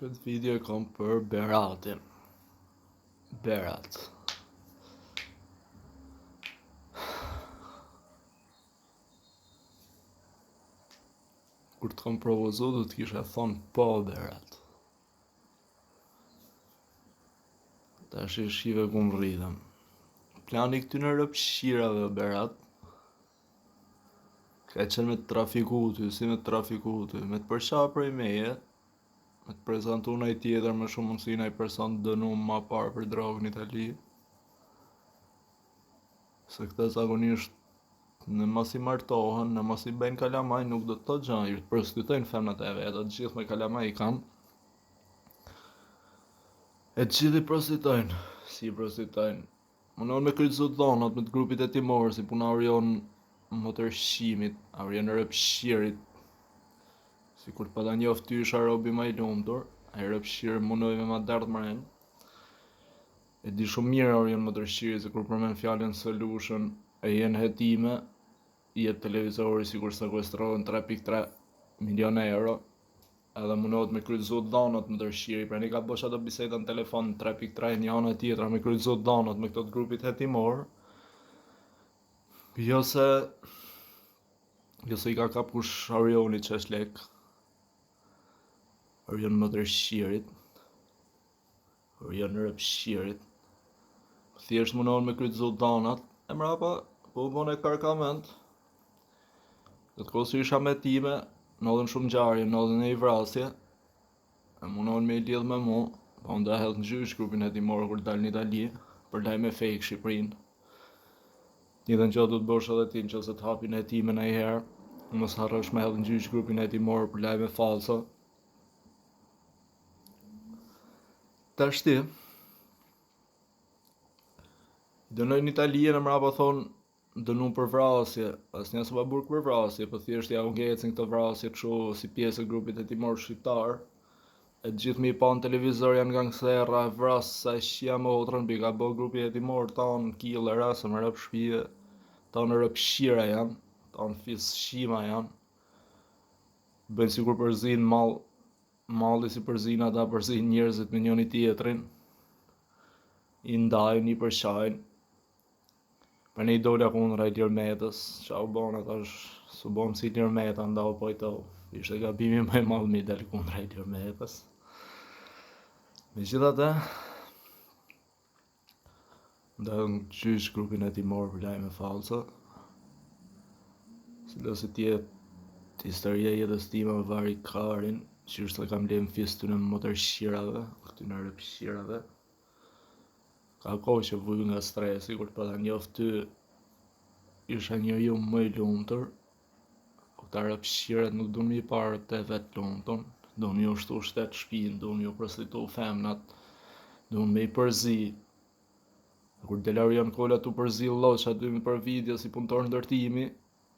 Këtë video e kam për Beratin. Berat. Kur të kam propozu, do të kisha thonë po Berat. Tash e shive ku mrritëm. Plani këtyne rëpshirave Berat Ka qenë me të trafiku ty, si me të trafiku ty, me të përça prej meje, me të prezantu naj tjetër me shumë mundësi naj person të dënum ma parë për drogë në Itali. Se këta zakonisht në masi martohen, në masi bëjnë kalamaj, nuk do të thotë gjë, i prostitutojnë femnat e veta, të gjithë me kalamaj i kanë. E të gjithë i prostitutojnë, si i prostitutojnë, Mundohen me kryqëzu dhonat me të grupit hetimor si puna Aurion Motërshqimit, Aurion Rëpshirit. Sikur të pata njoft ty isha robi ma i lumtur, ai Rëpshir munoi me ma derdh mren. E di shumë mirë Aurion Motërshqiri se kur përmend fjalën solution e je në hetime, jep televizori sikur sekuestrohen 3.3 milion euro. Edhe munohet me kryqëzu dhonat Motërshqiri, pra ka bo ato biseda në telefon 3.3 një ana e tjetra me kryqëzu dhonat me këto të grupit hetimor. Jo se jo se i ka kap kush Arionit që është lek. Arion Motërshqirit. Arion Rëpshirit. Thjesht munohen me kryqëzu dhonat e mrapa po u bone karkament. Në të kohë që isha me time, ndodhën shumë ngjarje, ndodhën e i vrasje, e munohen me i lidh me mu, po unë do e hedh në gjyq grupin hetimor kur dal në Itali, për lajme fake Shqipërinë. Njëjtën gjë do të bësh edhe ti nëse të hapin hetime ndonjëherë, mos harrosh me hedh në gjyq grupin hetimor për lajme falso. Tashti, dënojnë në Itali e në mrapa thonë dënu për vrasje, asnjë s'u ba burg për vrasje, po thjesht ja u ngecin këto vrasje kështu si pjesë e grupit hetimor shqiptar. E të gjithë me i pa në televizor janë gangsterra, vrasësa e shqia motrën, bi ka bo grupi hetimor tanë killera, se më rëp shpije, tanë rëpshira janë, tanë fis shima janë. Bëjnë sikur përzin mall, malli si përzin ata përzin njerëzit me njëri tjetrin. I ndajnë, i përçajnë. Pra ne i dola kundra Ilir Metës, qa u bona tash, su bom si Ilir Meta, ndau po i to. Ishte gabimi më i madh me i dal kundra Ilir Metës. Megjithatë, ndaj në gjyq grupin hetimor për lajme falso. Sido si t'jetë, historia e jetës time më vari karin, që është se kam lenë fis këtyne motërshirave, këtyne rëpshirave. Ka kohë që vuj nga stresi, kur të pata njoft ty, isha njeriu më i lumtur. Po këta rëpshirat nuk duan mi parë të vetë lumtun, duan ju shtu shtet shpinë, duan ju prostitu femnat, duan me i përzi. Kur del Arion Kola tu përzi lloç aty me për video si punëtor ndërtimi,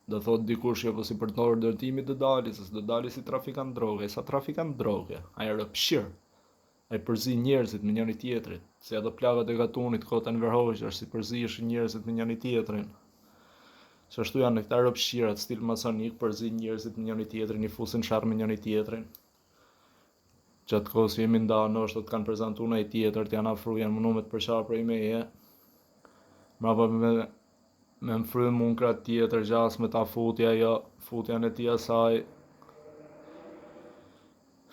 do thot dikush jo po si punëtor ndërtimi do dali, se s'do dali si trafikant droge, sa trafikant droge, ai rëpshir. Ai përzi njerëzit me njëri tjetrin, si ato plakat e katunit kohët Enver Hoxhës, si përziheshin njerëzit me njëri tjetrin. Qashtu janë këta rëpshirat, stil masonik, përzijnë njerëzit me njëri tjetrin, i fusin sherr me njëri tjetrin. Gjatë kohës që jemi nda, ndoshta të kanë prezantu naj tjetër, të janë afru, janë mundu me të përça prej meje. Mrapa me me më fry mu në krah tjetër, gjas me ta futja, jo, futja në ti asaj.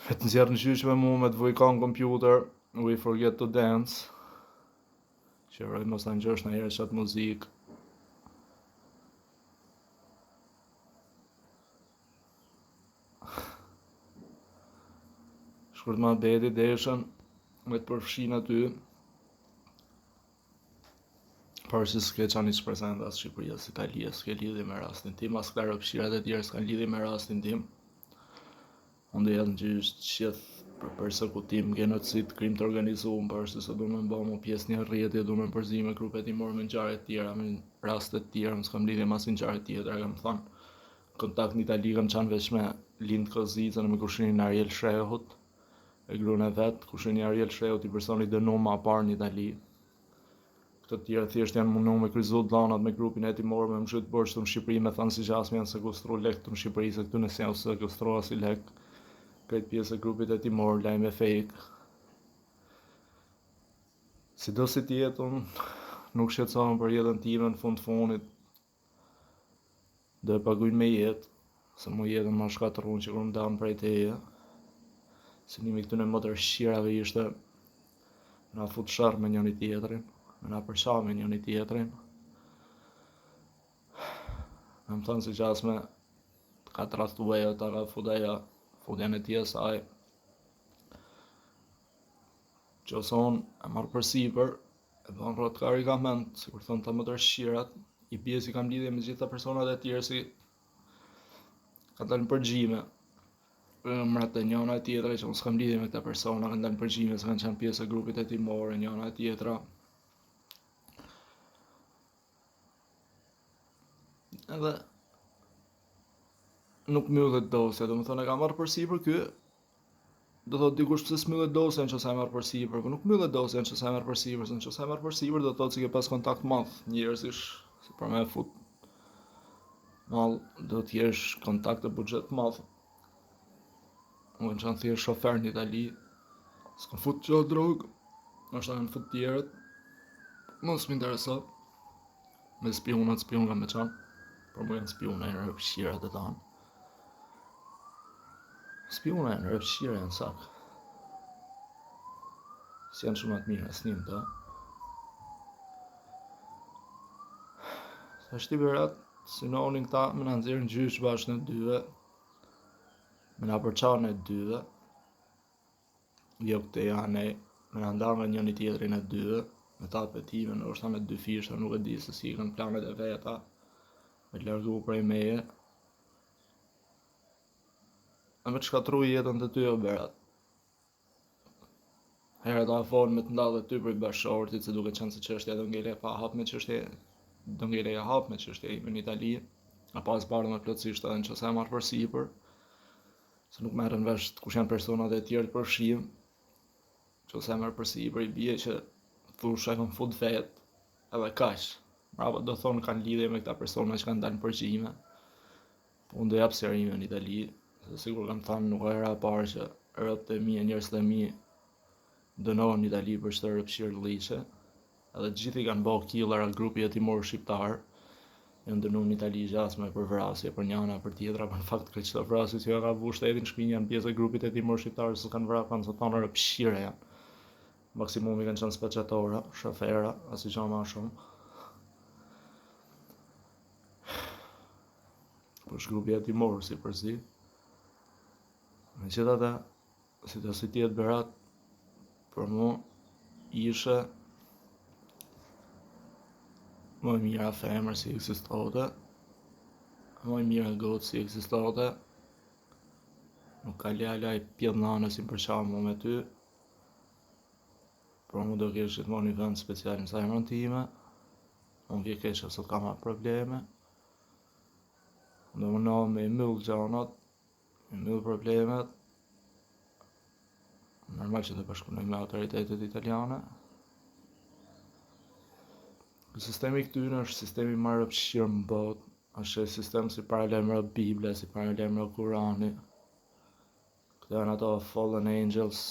Me të nxjerrë në gjyq me mu, me të vuj në kompjuter, We Forget to Dance, që roj mos ta ngjosh ndonjëherë qatë muzikë. Shkurt muhabeti deshën me të përfshin aty. Por që s'ke ça një prezent as Shqipëria, as Italia, s'ke lidhje me rastin tim, as këta rëpshirat e tjerë s'kan lidhje me rastin tim. Unë do jetë në gjyq të gjithë për persekutim, genocid, krim të organizuar, por është se du me më mu pjesë një rrjeti, du me më përzi me grupe hetimore me ngjarje të tjera, me raste të tjera, më s'kam lidhje me asnjë ngjarje tjetër, e kam thënë. Kontakt në Itali kam qenë veç me Lind Kozicën me kushërinë Ariel Shehut, e gruan e vet, kushërini Ariel Shehut i personi dënu ma parë në Itali. Këto të tjerë thjesht janë mundu me kryqëzu dhanat me grupin hetimor me më zhyt borxh këtu në Shqipëri me thënë si gjasme janë sekuestru lek këtu në Shqipëri se këtu nëse janë sekuestru asnjë lek. Krejt pjesë e grupit hetimor, lajme fake. Sido si të jetë, unë nuk shqetësohem për jetën time në fund të fundit. Do e pagujnë me jetë, se mu jetën ma shkatërrun që kur më danë prej teje. Synimi këtyne motërshqirave ishte me na fut sherr me njëri tjetrin, me na përça me njëri tjetrin. Me më thënë si gjasme të ka tradhtu ajo, ta ka fut ajo, futjen e tij asaj. Qofse unë e marr përsipër, e bën rrot karikament, sikur thonë ta motërshqirat, i bie si kam lidhje me gjitha personat e tjerë si kanë dalë në përgjime. Emrat e njëna e tjetra që unë s'kam lidhje me këta persona, kanë dalë në përgjime se kanë qenë pjesë e grupit hetimor e njëna e tjetra. Edhe nuk mbyllet dosja, domethënë e ka marrë përsipër ky, do thotë dikush pse s'mbyllet dosja nëse e merr përsipër, po nuk mbyllet dosja nëse e merr përsipër, se nëse e merr përsipër do thotë se ke pas kontakt madh njerëzish, se për me fut mall do të jesh kontakt e buxhet të madh. Unë kam qenë thjesht shofer në Itali, s'kam fut gjë drogë, ndoshta kanë fut tjerët, mos më intereso. Me spiunat, spiun kam me qenë, por mu janë spiuna, janë rrëpqirat e tanë. Spiuna janë rrëpqira janë sak. S'janë shumë të mirë, asnjë në ta. Tashti Berat, synonin këta me na nxjerrë në gjyq bashkë ne dyve, me na përça ne dyve, jo këtej anej, me na nda nga njëri tjetri ne dyve, me ta hetime, ndoshta me dyfishta, nuk e di se si i kanë planet e veta, me të largu prej meje, e me të shkatru jetën të ty o Berat. Herët a vonë me të nda dhe ty prej bashkëshortit, se duke qenë se çështja do ngele pa hap me çështje, do ngele e hap me çështje ime në Itali, a pa zbardhur me plotësisht edhe nëse e marr përsipër, se nuk merren vesh kush janë personat e tjerë të përfshirë. Nëse e merr përsipër i bie që thush e kam fut vet, edhe kaq. Mbrapa do thonë kanë lidhje me këta persona që kanë dalë në përgjime. Po unë do jap sqarime në Itali, se sikur kam thënë nuk është hera e parë që robt e mi e njerëzit e mi dënohen në Itali për çdo rrëpqirllëqe. Edhe të gjithë i kanë bo killera grupi hetimor shqiptar. Janë dënu në Itali gjasme për vrasje, për njëna, për tjetra, për në fakt krejt çdo vrasje që ja ka vu shteti në shpinë janë pjesë e grupit hetimor shqiptar, se s'kanë vra, kanë thonë rrëpqira janë. Maksimumi kanë qenë spaçatora, shofera, asnjë gjë ma shumë. Po është grupi hetimor si për si. Megjithatë, si do si të jetë Berat, për mu ishe më e mira femër si ekzistote, më e mira gocë si ekzistote, nuk ka lala i pjedh nane si më përça mu me ty, për mu do kesh gjithmonë një vend special në zemrën time, më vje keq që sot kam probleme, do mundohem me i myll gjanat, Me mbyll problemet, normal që do bashkëpunoj me autoritetet italiane. Sistemi këtyne është sistemi më rrëpqir në botë, është sistem si paralajmëron Bibla, si paralajmëron Kurani. Këto janë ato fallen angels,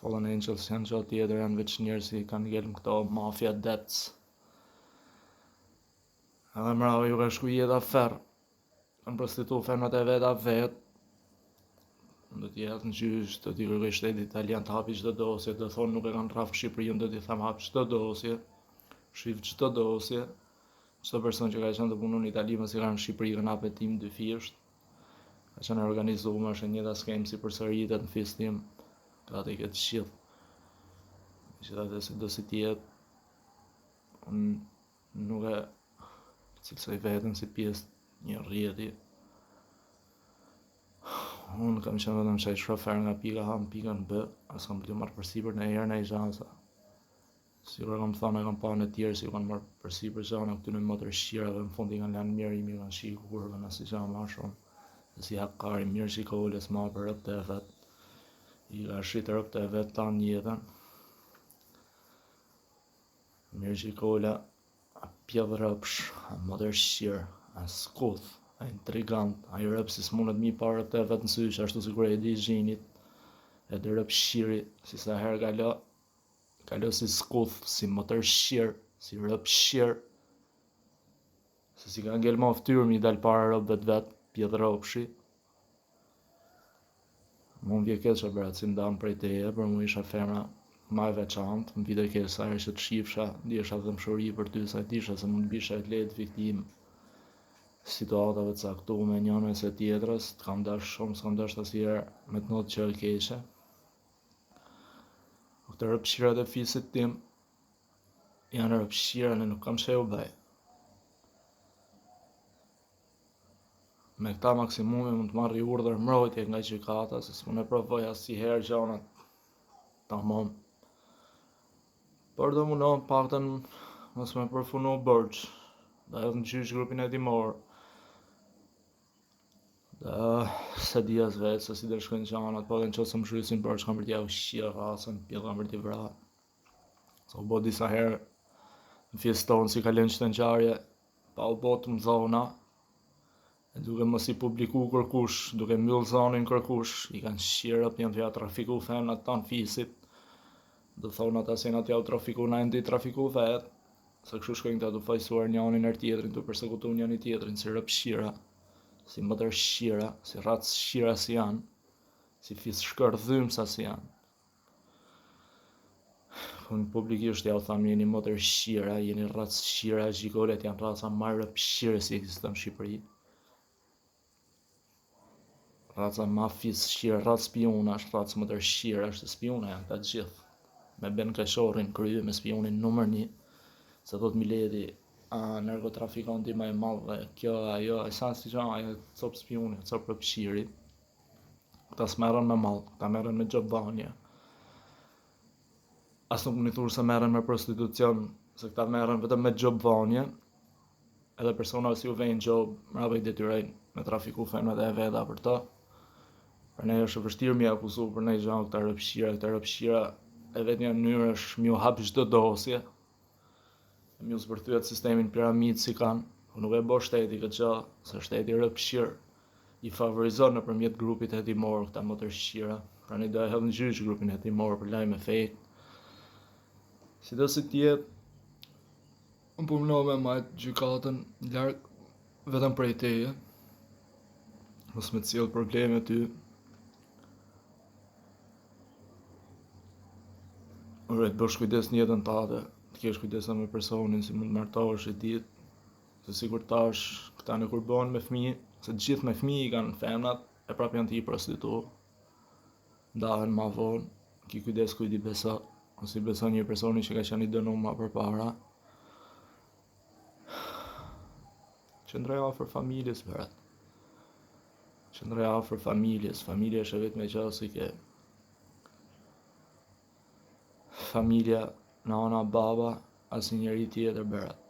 fallen angels janë gjë tjetër, janë veç njerëz që kanë ngel në këto mafia debts. Edhe mrapa ju ka shku jeta ferr. Kanë prostitu femrat e veta vet. Do t'i hedh në gjyq, do t'i kërkoj shtetit italian të hapi çdo dosje, do thonë nuk e kanë rraf në Shqipëri, unë do t'i them hap çdo dosje, shif çdo dosje, çdo person që ka qenë të punu në Itali, masi kanë në Shqipëri, kanë hap hetim dyfisht, ka qenë e organizuar, është e njëjta skemë si përsëritet në fis tim, gati i ke të gjithë. Megjithatë si do si të jetë, unë Nuk e cilësoj veten si pjesë një rrjeti. Unë kam qenë vetëm qaj shofer nga pika A në pikën B, as kam për të marrë përsipër në erë në i gjansa. Sikur kam thënë, e kam pa në tjerë si kanë marrë përsipër gjana këtyne motërshqirave, në fund i kanë lanë mjerimi, kanë shiku kurvën asnjë gjë ma shumë. Se si hakari mirë shikolës ma për robt e vet. I ka shit robt e vet tanë jetën. Mirë Gjikola, a pjedh rëpsh, a motërshqir, a skuth. Ai intrigant, ai rëp si s'mundet mi pa rëp të e vetë në sy, që ashtu sikur Edi i Zhinit, edhe rëpshqiri, si sa herë kalo, kalo si skuth, si motërshqir, si rëpshqir, se si ka ngel ma ftyrë mi dal para rëpve të vet, pjedh ropshi. Mu më vje keq që Berat si ndan prej teje, për mu isha femra ma e veçantë, më vite keq sa herë që të shifsha, ndjesha dhembshuri për ty, sa e disha se mund të bisha e lehtë viktimë situatave të caktume njënës e tjetrës, të kam dash shumë, s'kam dash asnjëherë me të ndodhë gjë e keqe. Po këto rëpshirat e fisit tim janë rëpshira, ne nuk kam ç'u bëj. Me këta maksimumi mund të marrë urdhër mbrojtje nga gjykata, se s'mund e provoj asnjëherë gjonat. Tamam. Por do mundohem paktën mos me përfunu borxh. Do hedh në gjyq grupin hetimor. Dhe se di as vetë se si do shkojnë gjanat, po edhe në qoftë se më zhysin borxh kam për t'ja u shqirë racën, pjellë kam për t'i vra. Se u bo disa herë në fis tonë si kalojnë qëto ngjarje, pa u bo të mdhona, e duke mos i publiku kërkush, duke mbyll zonin kërkush, i kanë shqirë janë t'ja trafiku femnat tanë fisit, do thonë ata se jena t'ja u trafiku, na janë t'i trafiku vetë, se kështu shkojnë këta të fajsuar njënin er tjetrin, të persekutu njëni tjetrin, si rëpshqira, si motërshqira, si racë shqira si janë, si fis shkërdhymsa si janë. Unë publikisht ja u tham jeni motërshqira, jeni racë shqira, gjigolet janë raca ma rëpshqire si ekziston në Shqipëri. Raca ma fis shqira, racë spiunash, racë motërshqira, është spiuna janë këta të gjithë. Me Ben Kashorrin krye, me spiunin numër një, se thot mileti, a narkotrafikanti ma i madh dhe kjo, ajo, e sa si që, ajo cop spiuni, cop rëpshqiri. Këta s'merren me mall, këta merren me gjobvanje. As nuk më thurë se merren me prostitucion, se këta merren vetëm me gjobvanje. Edhe persona si u vejnë gjob, mrapa i detyrojnë me trafiku femrat e veta për to. Për ne është e vështirë mi akuzu për ne gjë këta rëpshqira, këta rëpshqira e vetmja mënyrë është mi u hap çdo dosje. Mi u zbërthyet sistemin piramid si kanë, po nuk e bo shteti këtë gjë, se shteti rëpshqir i favorizon nëpërmjet grupit hetimor këta motërshqira. Prandaj do e hedh në gjyq grupin hetimor për lajme fake. Si do si të jetë, unë po mundohem me majt gjykatën larg vetëm prej teje. Mos me të sjell probleme ty. Ore, të bësh kujdes në jetën tate, të kesh kujdes me personin si mund të martohesh i ditë, Se sikur tash, këta në kur bëhen me fëmijë, se të gjithë me fëmijë i kanë femnat, e prap janë të i prostitu. Ndahen ma vonë, ki kujdes kujt i beso, ose i beso një personi që ka qenë i dënu ma përpara. Qëndroj afër familjes, Berat. Qëndroj afër familjes, familja është e vetmja gjë si ke. Familja, nana, baba, asnjë njeri tjetër Berat.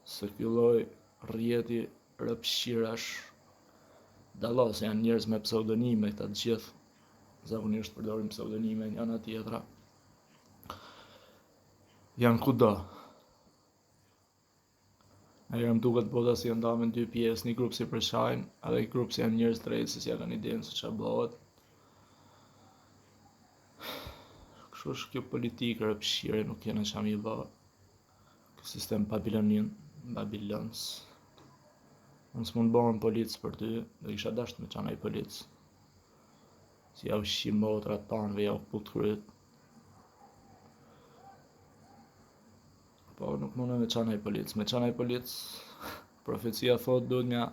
Se ky lloj rrjeti rëpshqirash dallo se janë njerëz me pseudonime këta të gjithë. Zakonisht përdorin pseudonime njëna tjetra. Janë kudo. Herë më duket bota si e ndame në dy pjesë, një grup si përçajnë, edhe një grup si janë njerëz drejtë, se s'ja kanë idenë se ça bëhet. Kështu është kjo politikë rëpshire, nuk jena ça mi bë. Ky sistem babilonin, babilons. Unë s'mund bëhem polic për ty, do isha dasht me qenë ai polic. Si ja u shi motrat tanëve, ja u put kryet. Po nuk mundem me qenë ai polic. Me qenë ai polic, profecia thot duhet mja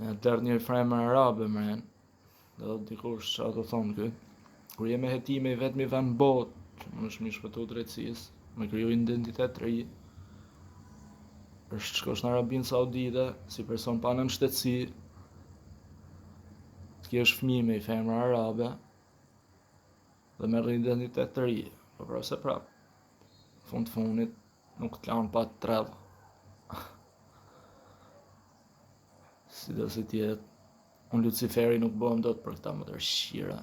Ja derdh një femër arabe mren. Do të dikush çfarë do thonë ky. Kur je me hetime i vetmi vend në botë që mundesh mi shpëtu drejtësisë, me kriju identitet të ri, është të shkosh në Arabinë Saudite si person pa nënshtetësi, të kesh fëmijë me i femër arabe dhe merr identitet të ri, po prapë se prapë. Fund fundit nuk të lanë pa të tredh. Si do si t'jetë, unë Luciferi nuk bëhem dot për këta motërshqira.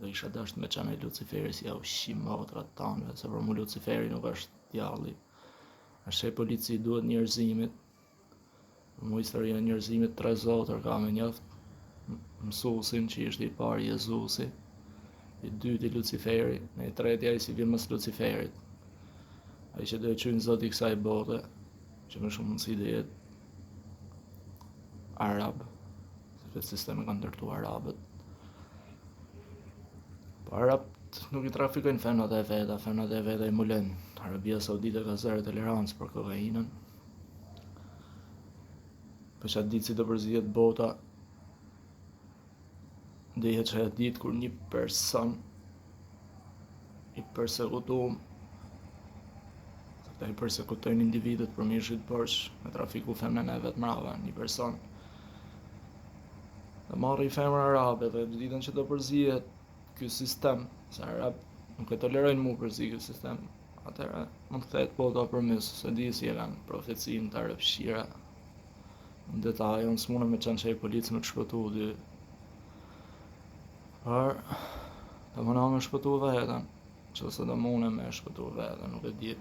Do isha dasht me qenë Luciferi si ja u shi motrat tanëve, se për mu Luciferi nuk është djalli. Është e polici duhet njerëzimit. Mu historia e njerëzimit tre zotër ka me njoft. Mësusin që ishte i pari Jezusi, i dyti Luciferi, në i treti ai si vjen mas Luciferit. Ai që do e qujnë zoti i kësaj bote, që me shumë mundësi do jetë arab, se këtë sistem e kanë ndërtu arabët. Po arabët nuk i trafikojnë femrat e veta, femrat e veta i mulojnë. Arabia Saudite ka zero tolerancë për kokainën. Po që atë ditë si do përzihet bota, do jetë që ajo ditë kur një person i persekutum, se këta i persekutojnë individët për me i zhyt borxh, me trafiku femrën e vet mrapa, një person do marrë një femër arabe dhe ditën që do përzihet ky sistem, se arabët nuk e tolerojnë mu përzi ky sistem, atëherë mund të kthehet bota përmys, s'e di si e kanë profecinë këta rrobqira. Në detaje, unë s'mundem me qenë qaj polic me të shpëtu ty. Por, do mundohem me shpëtu veten, që se do mundem me shpëtu veten, nuk e di.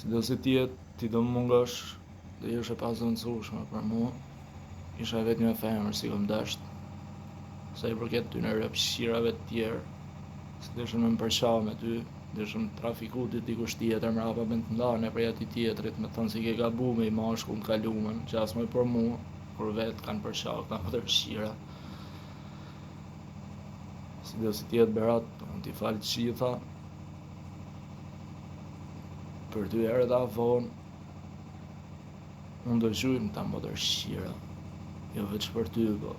Sido si të jetë, ti do më mungosh, do jesh e pazëvendësueshme për mu. Ishe e vetmja femër si kom dasht. Sa i përket tyne rrobqirave të tjerë, se deshën me më përça me ty, deshën me trafiku ty dikush tjetër, mrapa me të nda prej atij tjetrit, me thonë si ke gabu me i mashkull në kalumen, gjasme për mu, kur vetë kanë përça këta motërqira. Sido si të jetë Berat, unë t'i fal të gjitha, Për ty herët a vonë, unë do gjujmë këta motërqira, jo veç për ty, po.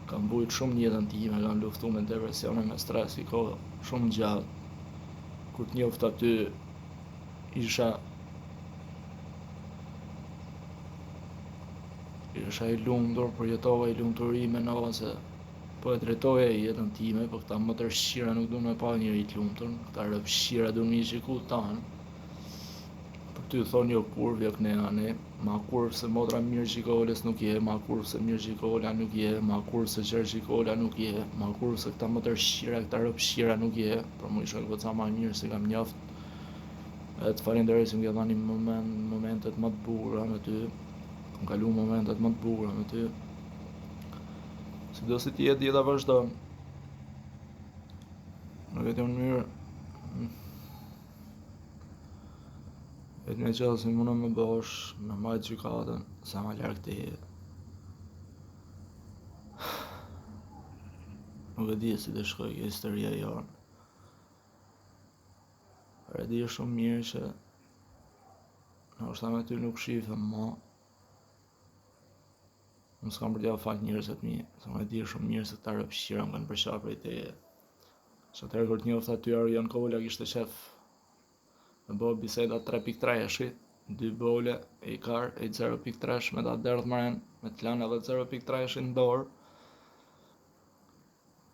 Kam vujt shumë në jetën time, kam luftu me depresione, me stres, i kohë shumë gjatë. Kur të njofta ty, isha isha i lumtur, përjetova i lumturi, menova se Po e drejtoja jetën time, po këta motërqira nuk duan me pa njeri të lumtur, këta rrobqira duan me i gjyku tanë. Për ty thonë jo kurvë, jo këne ane, ma kurvë se motra Mirë Gjikolës nuk je, ma kurvë se Mirë Gjikola nuk je, ma kurvë se Gjergj Gjikola nuk je, ma kurvë se këta motërqira, këta rrobqira nuk je, për mu ishe goca ma e mirë si kam njoft. Edhe të falenderoj se më ke dhënë një moment, momentet më të bukura me ty. Kam kalu momentet më të bukura me ty. Sido si të jetë, jeta vazhdon. Në vetëm mënyrë... Vetëm e gjë si mundem me bo është me majtë gjykatën sa ma larg teje. Nuk e di si do shkojë kjo historia jonë. Por e di shumë mirë që ndoshta me ty nuk shifem mo. Unë s'kam për t'ja falë njerëzve të mi, se unë e di shumë mirë se këta rrobqira më kanë përça prej teje. Që atëherë kur të njofta ty Arjan Kola kishte qef me bo biseda 3.3-shi, dy bole, e i kar, e i 0.3 me ta derdh mren, me të lanë edhe 0.3 në dorë.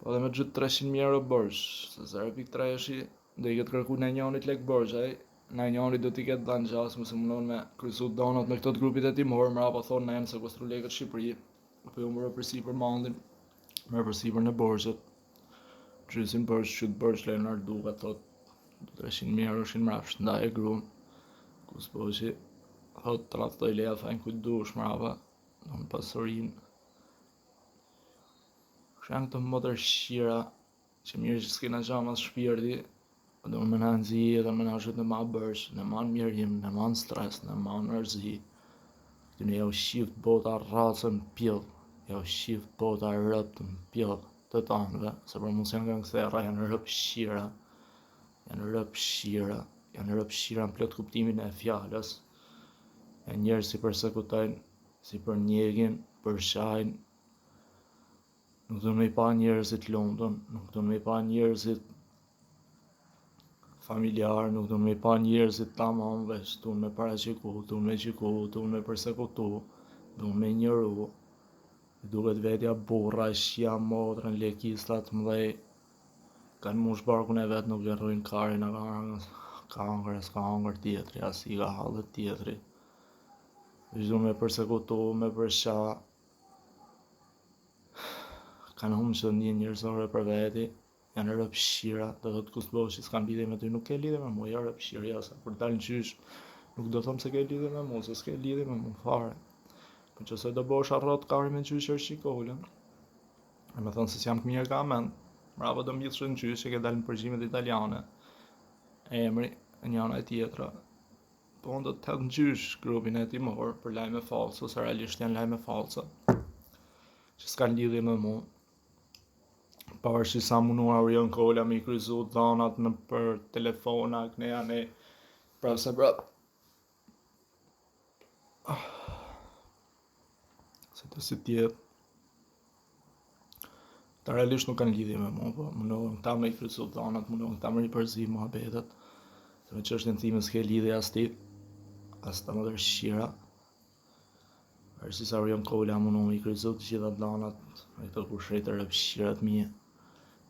Po edhe me gjithë 300.000 euro borxh, se 0.3-shi do i ketë kërku nonjënit lek borxh, ai nonjënit do t'i ketë dhënë gjasë, se mundon me kryesu donat me këto të grupit hetimor, mrapa thonë ne janë sekuestru lekët në Shqipëri, po ju merr përsipër mallin, merr përsipër në borxhet. Gjysin borxh, qyt borxh Leonard Duka thot 300.000 euro ishin mrapsht ndaje gruan. Ku s'po që thot tradhtoj leja fajin ku dush mrapa, në pasurinë. Kështu janë këto motërqira që mirë që s'kena gja mas shpirti, po do me na nxi jetën, me na zhyt në ma borxh, në ma në mjerim, në ma në stres, në ma në mërzi. Këtyne jau qift bota racën pjell, jau qift bota robt në pjell të tanëve, se për mu s'janë gangstera, janë rrobqira, janë rrobqira, janë rrobqira në plot kuptimin e fjalës, janë njerëz si persekutojnë, si përndjekin, përçajnë, Nuk dun me i pa njerëzit lumtun, nuk dun me i pa njerëzit familjar, nuk dun me i pa njerëzit tamam, veç dun me paragjyku, dun me gjyku, dun me persekutu, dun me injoru. I duket vetja burra, e shqia motrën, lekista të mëdhej, kanë mush barkun e vet, nuk e rrujnë karin, a ka hangër, e s'ka hangër tjetri, as i ka hallet tjetri. Veç dun me persekutu, me përça, Kanë humbë çdo ndjenjë njerëzore për veti. Janë rëpshira, do thotë Kust Boshi s'kam lidhje me ty, nuk ke lidhje me mua, jo rëpshira, jo, se kur dal në gjyq, nuk do them se ke lidhje me mua, se s'ke lidhje me mua fare. Po që se do bosh arrot kari me gjyq Gjergj Kolën, e me thonë se s'jam mirë ka mend, mrapa do mjithë në gjyq që ke dalë në përgjimet italiane, emri, e njana e tjetra, po unë do të hedh në gjyq grupin hetimor për lajme falso, se realisht janë lajme falso, që s'kan lidhje me mua, Pavarësisht sa mundu Aurion Kola me i kryqëzu dhanat nëpër telefona, këne anej, prapë se prapë. Ah. Se të si tjetë. Ta realisht nuk kanë lidhje me mua, po mundohen këta me i kryqëzu dhanat, mundohen këta me i përzi muhabetet. Se me çështjen time s'ke lidhje as ti, as ta më dërshira. Pavarësisht sa Aurion Kola mundu me i kryqëzu të gjitha dhanat me këto kushërinjtë e rëpshirat mi.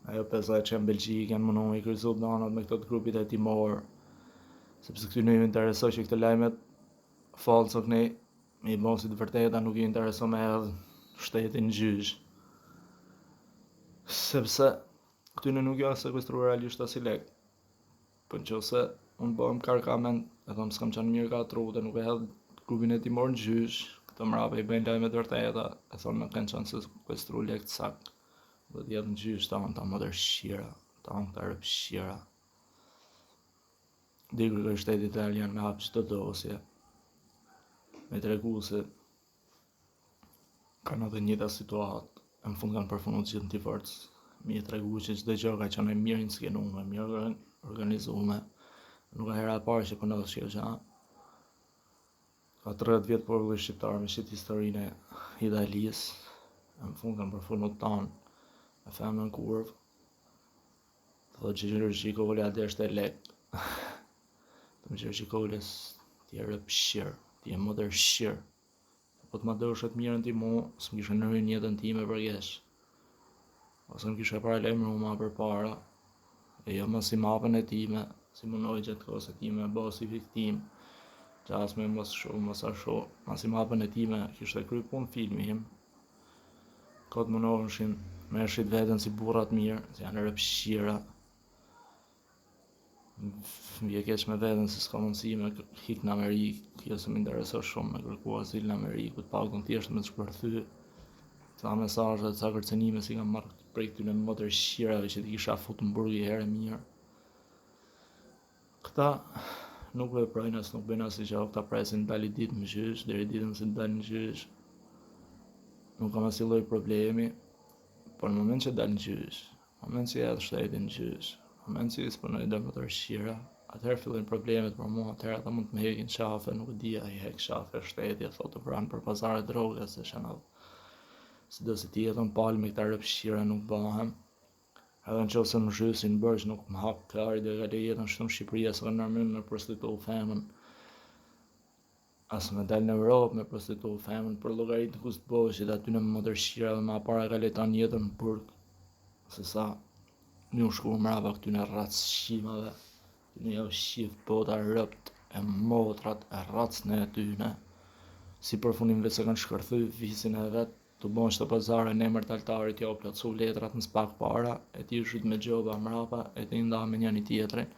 Ajo pesa që janë Belgjikë janë mundu me i kryqëzu dhanat me këto të grupit hetimor. Sepse këtyne ju intereso që këto lajmet falso këne me i bo si të vërteta nuk ju intereso me hedh shtetin në gjyq. Sepse këtyne nuk ju ka sekuestru realisht asnjë lek. Po në qoftë se unë bëhem karkamen, e thom s'kam qenë mirë ka tru dhe nuk e hedh grupin hetimor në gjyq, këto mrapa i bëjnë lajme të vërteta, e thonë më kanë qenë sekuestru lek të sak, dhe t'i hedh në gjyq ta unë ta motërshira, ta unë ta rëpshira. Di kërkoj shtetit italian me hapë çdo dosje, me tregu se Kanë edhe njëjta situatë, e në fund kanë përfundu të gjithë në divorc. Me i tregu që çdo gjë ka qenë e mirë inskenume, mirë organizume. Nuk a hera e parë që po ndodh kjo gjë. Ka 30 vjet populli shqiptar me shit historinë e Italisë, e në fund kanë përfundu tanë me femnën kurvë. Thotë që Gjergj Kola deshte lek. Të më Gjergj Kolës, ti je rëpshirë, ti je motërshirë. Po të ma doshe të mirën ti mu, s'më kishe ndërhy në jetën time për keq. Ose më kishe paralajmëru ma përpara, e jo masi m'hapën hetime, si munoj gjatë kohës hetime, bo si viktimë, qas me mos shu, mos ashu, masi m'hapën hetime, kishte kry punë filmi im, kot munoheshin me shit veten si burra të mirë, se janë rëpshira, Më vje keq me veten se s'ka mundësi me hik në Amerikë, jo se më intereso shumë me kërku azil në Amerikë, po të paktën thjesht me të shpërthy ca mesazhe, ca kërcënime si kam marrë prej këtyre motërshirave që t'i kisha fut në burg një herë e mirë. Këta nuk veprojnë as nuk bëjnë asnjë gjë, këta presin të dalë ditë në gjyq, deri ditën se të dalë në gjyq. Nuk kam asnjë lloj problemi, por në moment që dal në gjyq, Moment që hedh shtetin në gjyq, moment që i disponoj do motërshira, atëherë fillojnë problemet për mua, atëherë ata mund të më hekin qafe, nuk e di a i hek qafe shteti, e thotë të vranë për pazare droge, se që si do si të jetë palë me këta rëpshira nuk bëhem. Edhe në qoftë se më zhysin në borxh nuk më hap kari do e kaloj jetën shtu në Shqipëri as kam ndërmend me prostitu femën. As me dal në Europë me prostitu femën për llogari të Kust Boshit atyne motërshirave ma para kaloj tanë jetën në burg se sa me u shku mrapa këtyne rracqimave këtyne jau shif bota robt e motrat e rracën e tyne si përfundim veç se kanë shkërthy visin e vet tu bon qëto pazare në emër të altarit jau plotësu letrat në spak para e ti zhyt me gjoba mrapa e ti nda me njëri tjetrin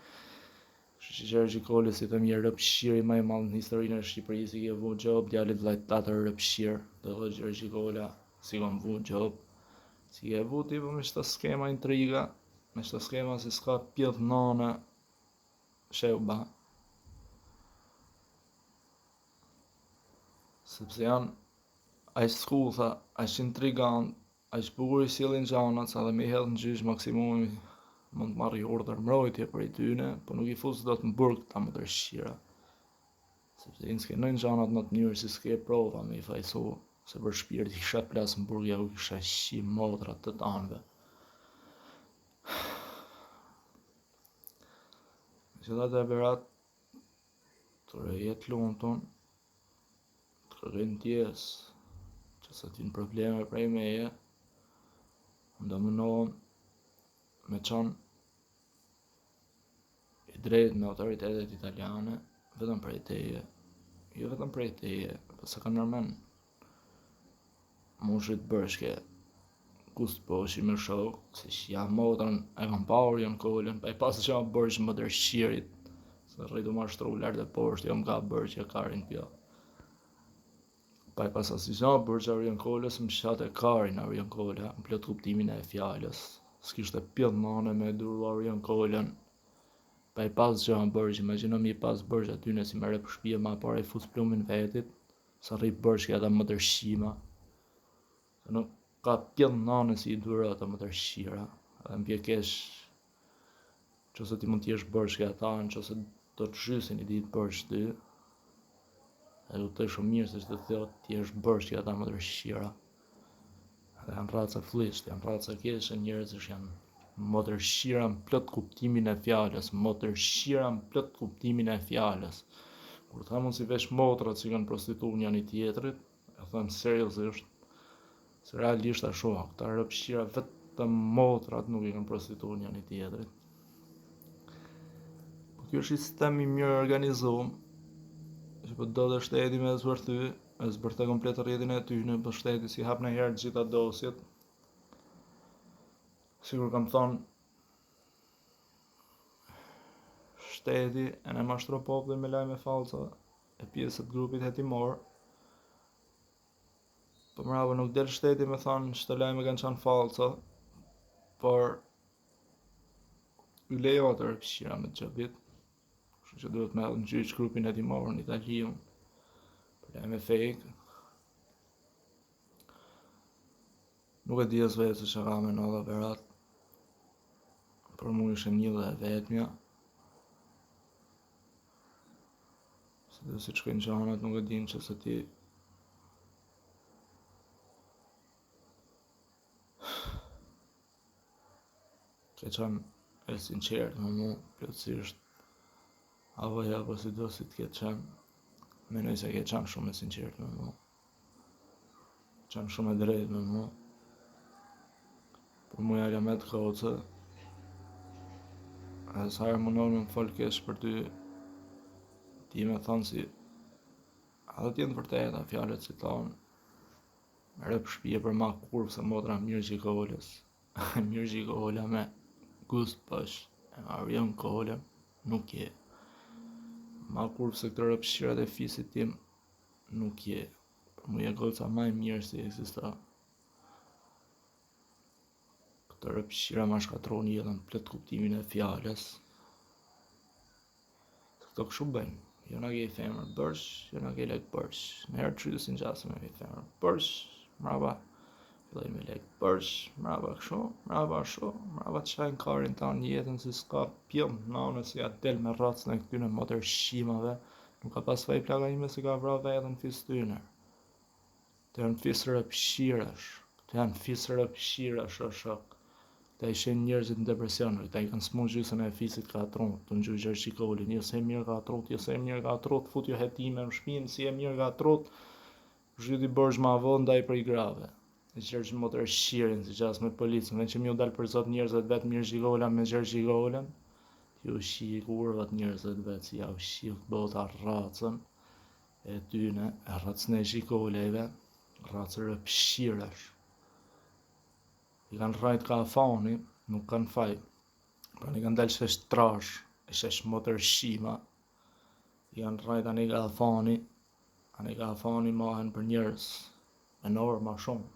Kështu që Gjergj Kolës i them je rëpshiri më i madh në historinë e Shqipërisë, i ke vu gjobë djalit vllait tat rëpshir, do thotë Gjergj Kola, s'i kam vu gjobë. S'i ke vu ti po me qëto skema intriga, me qëto skema se s'ka pjellë nane, sheu ba. Sepse janë aq skutha, aq intrigant, Aq bukur i sjellin gjanat sa dhe me i hedh në gjyq maksimumi mund të marri urdhër mbrojtje prej tyne, po nuk i fus dot në burg këta motërshira. Sepse i inskenojnë gjanat në atë mënyrë si s'ke prova me i fajsu, se për shpirt i kisha plas në burg ja u kisha qi motrat të tanëve. Megjithatë Berat, të uroj jetë të lumtun, Të kërkoj ndjesë, që se të vinë probleme prej meje, unë do mundohem me qenë i drejtë me autoritetet italiane, vetëm prej teje, jo vetëm prej teje, po s'e kam nërmen, mu shit bërshke. Gust Poshi me shok, se që ja motrën e kam pa Orion Kolën, pa i pas që ma bërë që më dërshirit, se rritu ma shtru lart e poshtë, jo më ka bërë që karin pjo. Pa i pas asnjë gjë borxh Arion Kolës, më shate karin Arion Kola, në plot kuptimin e fjalës. S'kishte pjellë nane me duru Arion Kolën. Pa i pas gjë borxh, imagjino mi pas borxh atyne si me rep shpije ma para i fus plumin vetit, sa rri borxh ke ata motërshima. Se nuk ka pjellë nane si i duro ata motërshira. Edhe më vje keq Qëse ti mund të jesh borxh ke ata, në qëse do të zhysin një ditë borxh ty, e kuptoj shumë mirë se ç'do të thotë të jesh borxh ke ata motërshira. Dhe janë racë e flliqt, janë racë e keqe njerëzish, janë motërshira në plot kuptimin e fjalës, motërshira në plot kuptimin e fjalës. Kur them unë si veç motrat që kanë prostitu njani tjetrit, E them seriozisht, se realisht ashtu, këta rëpshira vetëm motrat nuk i kanë prostitu njani tjetrit. Po kjo është sistem i mirë organizuar, që po do dhe shteti me zbërthy, e zbërthe komplet rrjetin e tyne, po shteti s'i hap najherë të gjitha dosjet. Sikur kam thonë, shteti e ne mashtro popullin me lajme falso, e pjesë të grupit hetimor, po mrapa nuk del shteti me thonë që të lajme kanë qenë falso, por i lejohet rëpshira me të gjëbit, kështu që duhet me hedhë në gjyq grupin hetimor në Itali unë, për lajme fake. Nuk e di as vetë se çka ka me ndodhë Berat, për mu ishe një dhe e vetmja, Se dhe si të shkojnë gjanat, nuk e din që se ti ke qenë e sinqert me mu, plotësisht, apo ja, po si do si të ketë qenë, menoj se ke qenë shumë e sinqert me mu, qenë shumë e drejtë me mu, për mu ja alamet koce, edhe sa herë mundohen me më folë keq për ty, ti me thonë si, edhe të jenë të vërteta fjalët si thonë, me rëp shpije për ma kurvë se motra Mirë Gjikolës, Mirë Gjikola me Gust Posh, e Arion Kolën, nuk je. Ma kurvë se këto rëpshirat e fisit tim, nuk je. Për mu je goca ma e mirë si ekziston. Këto rëpshira ma shkatrun jetën plot kuptimin e fjalës. Se këto kështu bëjnë. Jo na ke femër borxh, jo na ke lek borxh. Në herë të zhysin gjasë me femër borxh, mrapa fillojnë me lek borxh, mrapa kështu, mrapa ashtu, mrapa të shajnë karin tanë jetën si s'ka pjellë nane si ja del me racën e këtyne motërshimave. Nuk ka pas faj plaka ime se ka vra vetën fis tyne. Këto janë fis rëpshirash, këto janë fis rëpshirash, o shok. Këta i shenë njerëzit në depresion, këta i kanë smu gjysën e fisit ka tru, të në gjuhë Gjergj Çikolin, jo se mirë ka trut, jo se mirë ka trut, fut jo hetime në shpinë, si e mirë ka trut, zhyti borxh ma vonë ndaj prej grave. Gjergj motërshirin, si qas me policë, në vend që m'ju dal për zot njerëzve të vet Mirë Gjikola me Gjergj Çikolën, t'ju shi kurvat njerëzve të vet, si ja u shift bota racën e tyne, racën e Gjikolejve, racë rëpshirash. I kanë rrajt ka afani, nuk kanë faj. Pra i kanë dalë shesh trash, e shesh motërshima. I kanë rrajt anë ka afani, anë ka afani mahen për njerëz, me norë ma shumë.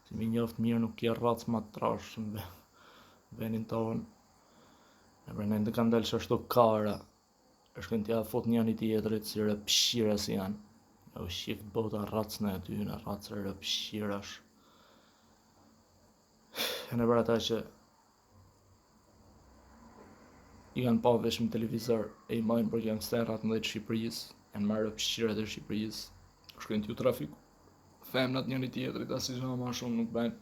Si mi njoft mirë nuk ke rracë ma trash në venin tonë. E pra në kanë dalë shashtu kara, e shkojnë t'ja fut njani tjetrit si rëpshira si janë. Ja u shift bota rracën e atyne, rracë rëpshirash. E në për ata që i kanë pa veç në televizor e i majnë për gangsterat në të Shqipërisë, janë marrë rëpshirat e Shqipërisë, shkojnë t'ju trafiku femnat njëri tjetrit, asnjë gjë ma shumë nuk bëjnë.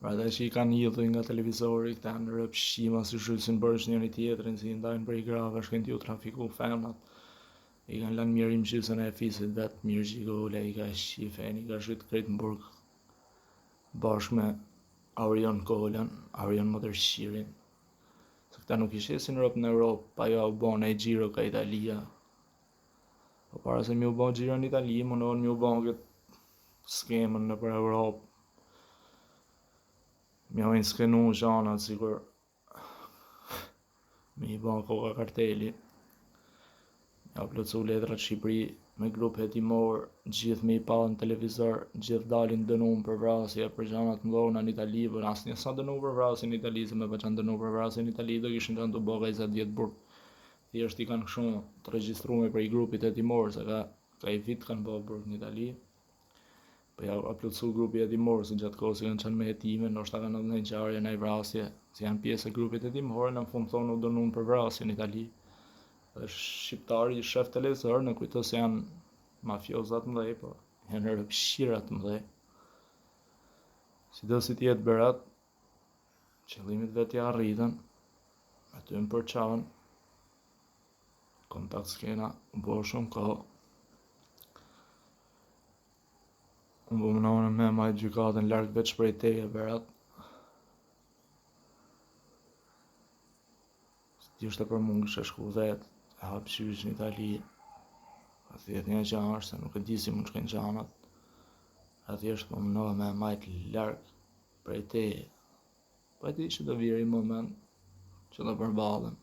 Për ata që i kanë idhuj nga televizori, këta janë rëpshima si zhysin borxh njëri tjetrin, si i ndajnë prej grave, shkojnë t'ju trafiku femnat. I kanë lënë mjerim gjysën e fisit vet, Mirë Gjikola, i ka shifen, i ka zhyt krejt në burg bashkë me Aurion Kolën, Aurion Motërshirin. Se këta nuk i shesin robt në Europë, pa jo u bo një xhiro ka Italia. Po para se mi u bo xhiro në Itali, mundohen mi u bo këtë skemën nëpër Europë. Me jau inskenu gjanat sikur me i ba koka karteli, me jau plotësu letrat Shqipëri me grup hetimor, gjithë me i pa në televizor, gjithë dalin dënum për vrasje, për gjana të mëdha në Itali, po asnjë s'ka dënu për vrasje në Itali, se me pa qenë dënu për vrasje në Itali, do kishin qenë tu bo ka 20 vjet burg. Thjesht i kanë kështu të regjistruar prej grupit hetimor, se ka ka i vit kanë bo burg në Itali. Po ja ka plotësu grupi hetimor, se gjatë kohës që kanë qenë me hetime, ndoshta kanë ndonjë ngjarje, ndonjë vrasje, se janë pjesë e grupit hetimor, në fund thonë u dënuan për vrasje në Itali. Dhe shqiptari i shef televizor, në kujto se janë mafiozat mëdhej, po janë rëpshirat mëdhej. Si do si t'jetë Berat, qëllimit vetë ja arritën, aty më përqanë, kontakt s'kena, u bo shumë kohë. Unë po mënohem me majtë gjykatën larg veç prej teje, Berat. Si ishte për mu kishe shku vet, e hap gjyq në Itali. A thjesht një gjë është, se nuk e di si mund shkojnë gjanat. A thjesht po mënohem me majt larg prej teje. Po e di që do vjeri moment që do përballem.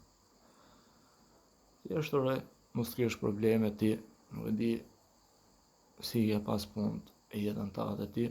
Thjesht uroj, mos të kesh probleme ti, nuk e di si i ke pas punët e jetën tate ti.